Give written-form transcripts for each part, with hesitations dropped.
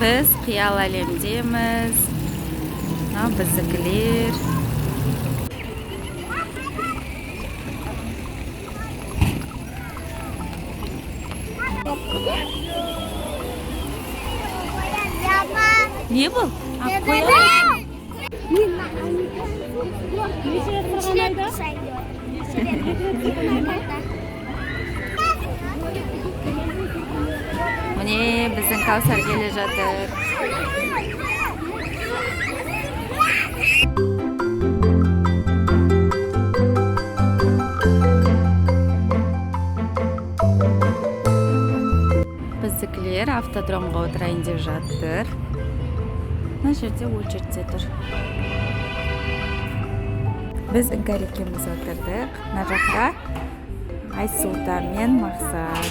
Біз қиял әлемдеміз. Мынау біздікілер. Не бұл? А, қоян. Міне, біздің Каусар келе жатыр. Біздікілер автодромға отырайын деп жатыр. Мына жерде очередьте тұр. Біз Іңкәр екеуміз отырдық. Мына жақта Айсұлтан мен Мақсат.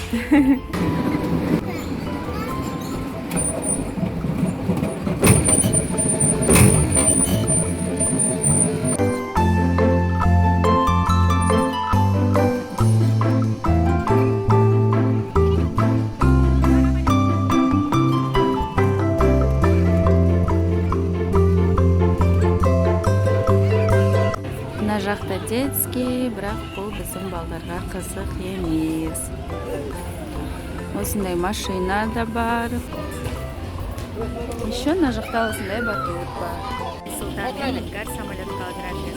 Мына жақта детский, бірақ бұл біздің балдарға қызық емес. Осындай машина да бар. Еще мына жақта осындай батут бар. Сұлтан мен Іңкәр самолетқа отырады.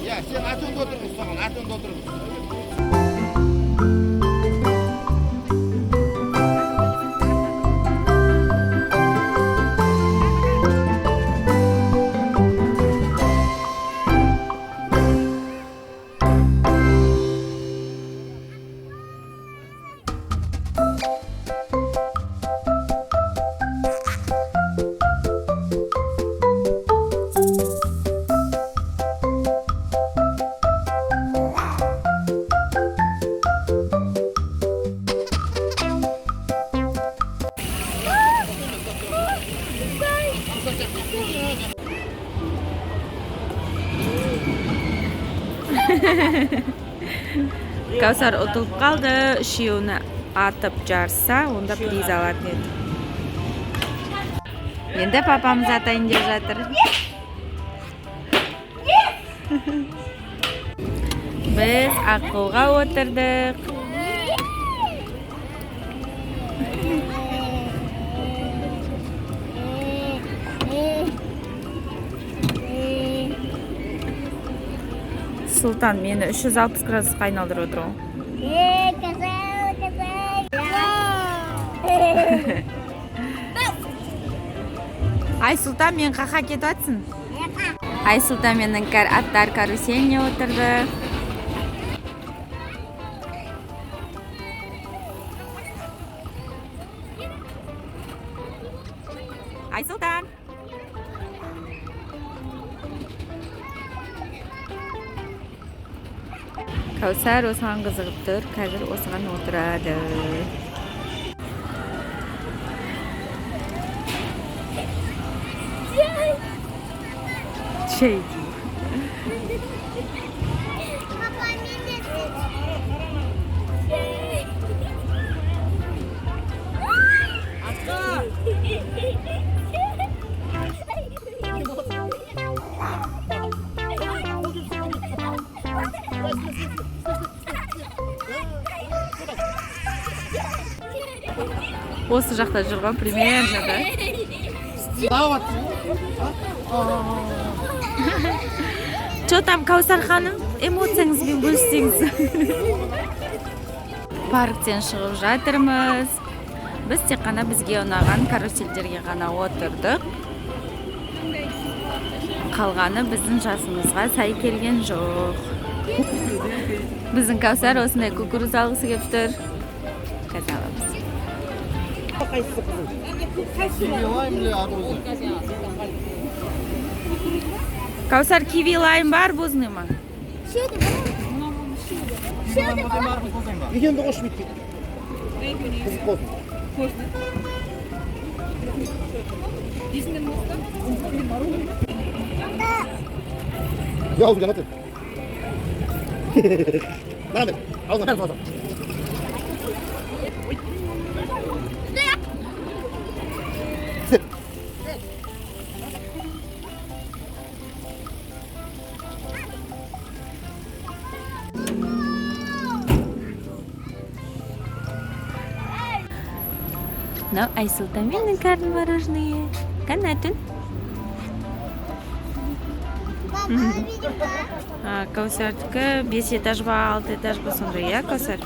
Иә, сен атыңды отырғыз соған, атыңды отырғыз. Каусар ұтылып қалды. Үшеуін атып жарса, онда приз алатын еді. Енді папамыз атайын деп жатыр. Біз аққуға отырдық. Сұлтан мені 360 градусқа айналдырып отыр ғой. Казал, казал. Айсұлтан, мен қақа кетіп жатсың. Айсұлтан мен Іңкәр аттар каруселіне отырды. Айсұлтан. Каусар осыған қызығып тұр, қазір осыған отырады. Чай. Папа, мен де. Осы жақта жүрген примерно, да? Чё там, Каусар ханым? Эмоцияңызбен бөліссеңіз. Парктен шығып жатырмыз. Біз тек қана бізге ұнаған карусельдерге ғана отырдық. Қалғаны біздің жасымызға сай келген жоқ. Біздің Каусар осындай кукуруз алғысы келіп тұр. Қазір аламыз. Киви лайм или арбузы? Каусар, киви лайм ба, арбузный ма? Екеуін де қосып бүйтіп. Қызық болсын. Я аузыңды жанат. Маған бер. Аузыңа бәрін саласың. Мынау Айсұлтан менің кәрдің мороженое. Кәне, Айтүн. Папа, видим, да? Кәусардікі бес этаж ба, алты этаж ба, сондай, иә, Кәусар?